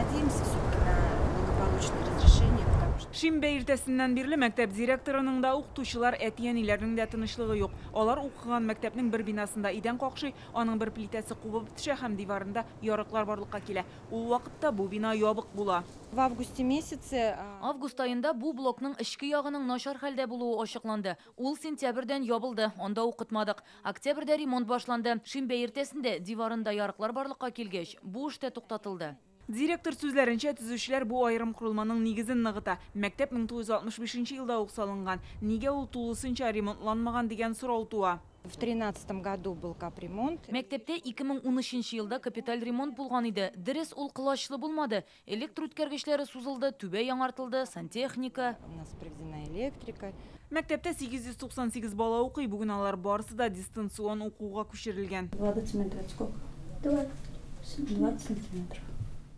Надеемся все-таки на благополучное разрешение, потому что... Шимбә иртәсеннән бирле мәктәп директорының да, укытучылар, әти-әниләрнең дә тынычлыгы юк. Алар укыган мәктәпнең бер бинасында идән какшый, аның бер плитәсе кубып төшә һәм диварында ярыклар барлыкка килә. Ул вакытта бу бина ябык була. В августе месяце Август аенда бу блокның эчке ягының начар хәлдә булуы ачыкланды. Ул сентябрьдән ябылды, анда укытмадык. Октябрьдә ремонт башланды. Шимбә иртәсендә диварында ярыклар барлыкка килгәч, бу эш тә туктатылды. Директор сүзләренчә, төзүчеләр бу аерым корылманың нигезен ныгыта. Мәктәп 1965 елда ук салынган. Нигә ул тулысынча ремонтланмаган дигән сорау туа. В 2013 году был капремонт. Мәктәптә 2013 елда капиталь ремонт булган иде. Дөрес, ул колачлы булмады. Электр үткәргечләре сузылды, түбә яңартылды, сантехника. У нас проведена электрика. Мәктәптә 898 бала укый. Бүген алар барысы да дистанцион укуга күчерелгән. Вода цемент сколько? 20 сантиметров.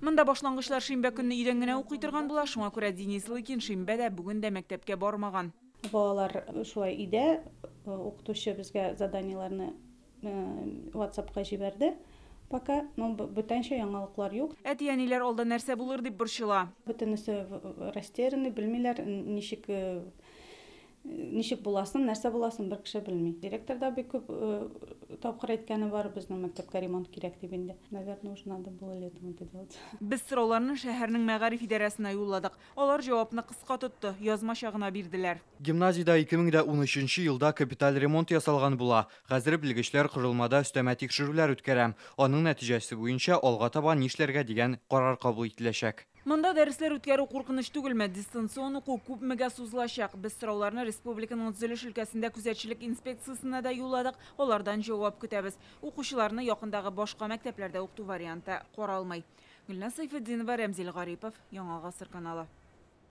Монда башлангычлар шимбә көнне өйдән генә укый торган була. Шуңа күрә Денис Лыкин шимбә дә, бүген дә мәктәпкә бармаган. Балалар шулай өйдә, укытучы безгә заданиеләрне WhatsAppка җибәрде. Пока, но бүтәнчә яңалыклар юк. Әти-әниләр алда нәрсә булыр дип борчыла. Бөтенесе растерянный, белмиләр ничек ничек буласын, нәрсә буласын бер кеше белми. Директор да бик күп тапкыр әйткәне бар, безнең мәктәпкә ремонт кирәк дип инде. Наверное, уже надо было летом это делать. Без сорауларны шәһәрнең мәгариф идарәсенә юлладык. Алар җавапны кыска тотты, язмача гына бирделәр. Гимназиядә 2013 елда капиталь ремонт ясалган була. Хәзер белгечләр корылмада өстәмә тикшерүләр үткәрә. Аның нәтиҗәсе буенча алга таба нишләргә дигән карар кабул ителәчәк. Монда дәресләр үткәрү куркыныч түгелме? Дистанцион уку күпмегә сузылачак? Без сорауларны республиканың төзелеш өлкәсендә күзәтчелек инспекциясенә дә юлладык. Алардан җавап көтәбез. Укучыларны якындагы башка мәктәпләрдә укыту варианты каралмый. Гөлназ Сайфетдинова, Рәмзил Гарипов, Яңа Гасыр каналы.